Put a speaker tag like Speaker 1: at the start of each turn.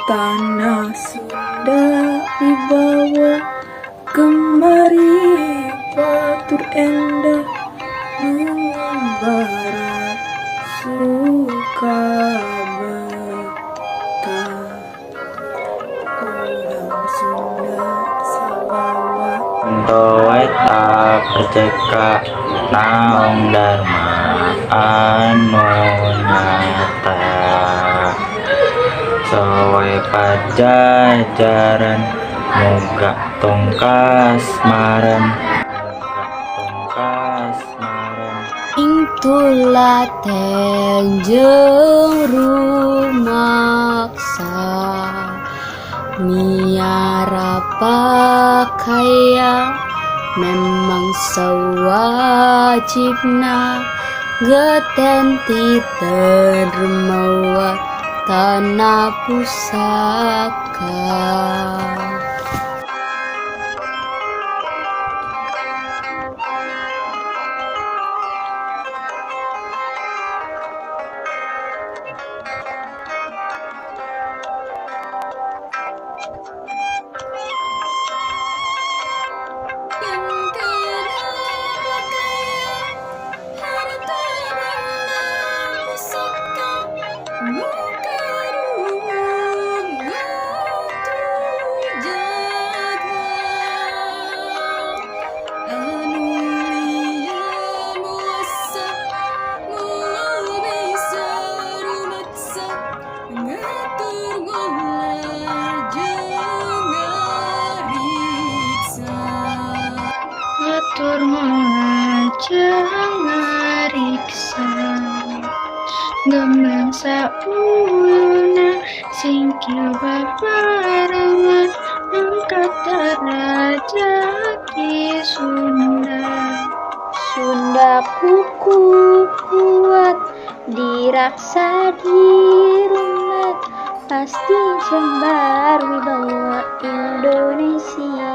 Speaker 1: Tanah Sunda wibawa kemari batur endah nu ngembara suka betah. Urang Sunda sabawa
Speaker 2: Eta perceka naong dharma anu nyata soe pajajaran muga tong kasmaran muga tong kasmaran.
Speaker 3: Ing tulaten jeung rumaksa miara pakaya memang sawajibna geten titen mawa tanah pusaka.
Speaker 4: Ngatur ngolah jeung ngariksa gemblang sauyuna singkil babarengan angkat derajat di Sunda.
Speaker 5: Sunda kuku kuat diraksa di rumah pasti jembar wibawa Indonesia.